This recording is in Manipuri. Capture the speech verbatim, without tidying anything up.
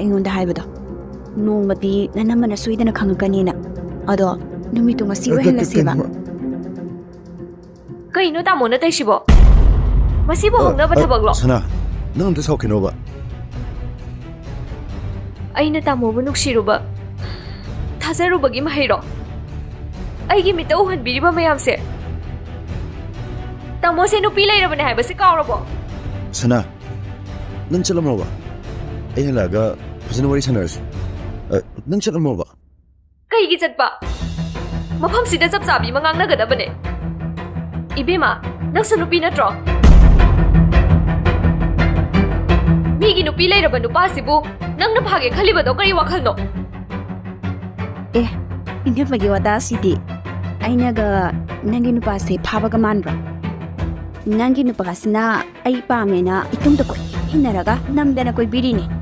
ꯑꯩꯉꯣꯟꯗ ꯍꯥꯏꯕꯗꯣ? ꯅꯣꯡꯃꯗꯤ ꯅꯅꯝꯃꯅ ꯁꯣꯏꯗꯅ ꯈꯪꯉꯛꯀꯅꯤꯅ꯫ ꯑꯗꯣ ꯅꯨꯃꯤꯠꯇꯣ ꯉꯁꯤ ꯑ, ꯀ-, ꯀ-, ꯑꯣꯏꯍꯜꯂꯁꯦꯕ꯫ ꯀꯩꯅꯣ? ꯀꯩꯅꯣ ꯇꯥꯃꯣꯅ ꯇꯧꯏꯁꯤꯕꯣ? ꯃꯁꯤꯕꯨ ꯑ, ꯍꯧꯅꯕ ꯑ, ꯊꯕꯛꯂꯣ? ꯁꯅꯥ, ꯅꯪ ꯑꯝꯇ ꯁꯥꯎꯈꯤꯅꯣꯕ꯫ ꯑꯩꯅ ꯇꯥꯃꯣꯕꯨ ꯅꯨꯡꯁꯤꯔꯨꯕ, ꯊꯥꯖꯔꯨꯕꯒꯤ ꯃꯍꯩꯔꯣ? ꯑꯩꯒꯤ ꯃꯤꯠꯇ ꯎꯍꯟꯕꯤꯔꯤꯕ ꯃꯌꯥꯝꯁꯦ? ꯇꯥꯃꯣꯁꯦ ꯅꯨꯄꯤ ꯂꯩꯔꯕꯅꯦ ꯍꯥꯏꯕꯁꯦ ꯀꯥꯎꯔꯕꯣ? ꯁꯅꯥ, ꯅꯪ ꯆꯠꯂꯝꯃꯣꯕ꯫ ꯑꯩ ꯍꯜꯂꯛꯑꯒ ꯐꯖꯅ ꯋꯥꯔꯤ ꯁꯥꯟꯅꯔꯁꯤ꯫ ꯑ, ꯅꯪ ꯆꯠꯂꯝꯃꯣꯕ꯫ ꯀꯩꯒꯤ ꯆꯠꯄ? ꯃꯐꯝꯁꯤꯗ ꯆꯞ ꯆꯥꯕꯤ ꯑꯃ ꯉꯥꯡꯅꯒꯗꯕꯅꯦ꯫ ꯏꯕꯦꯝꯃ, ꯅꯪꯁꯨ ꯅꯨꯄꯤ ꯅꯠꯇ꯭ꯔꯣ? ꯃꯤꯒꯤ ꯅꯨꯄꯤ ꯂꯩꯔꯕ ꯅꯨꯄꯥꯁꯤꯕꯨ ꯅꯪꯅ ꯐꯥꯒꯦ ꯈꯜꯂꯤꯕꯗꯣ ꯀꯔꯤ ꯋꯥꯈꯜꯅꯣ? ꯑꯦ, ꯏꯅꯝꯃꯒꯤ ꯋꯥꯇꯥꯁꯤꯗꯤ꯫ ꯑꯩꯅꯒ ꯅꯪꯒꯤ ꯅꯨꯄꯥꯁꯦ ꯐꯥꯕꯒ ꯃꯥꯟꯕ꯭ꯔꯣ? ꯅꯪꯒꯤ ꯅꯨꯄꯥꯁꯤꯅ ꯑꯩ ꯄꯥꯝꯃꯦꯅ ꯏꯇꯨꯡꯗ ꯀꯣꯏꯏꯟ ꯏꯟꯅꯔꯒ ꯅꯝꯗꯅ ꯀꯣꯏꯕꯤꯔꯤꯅꯦ꯫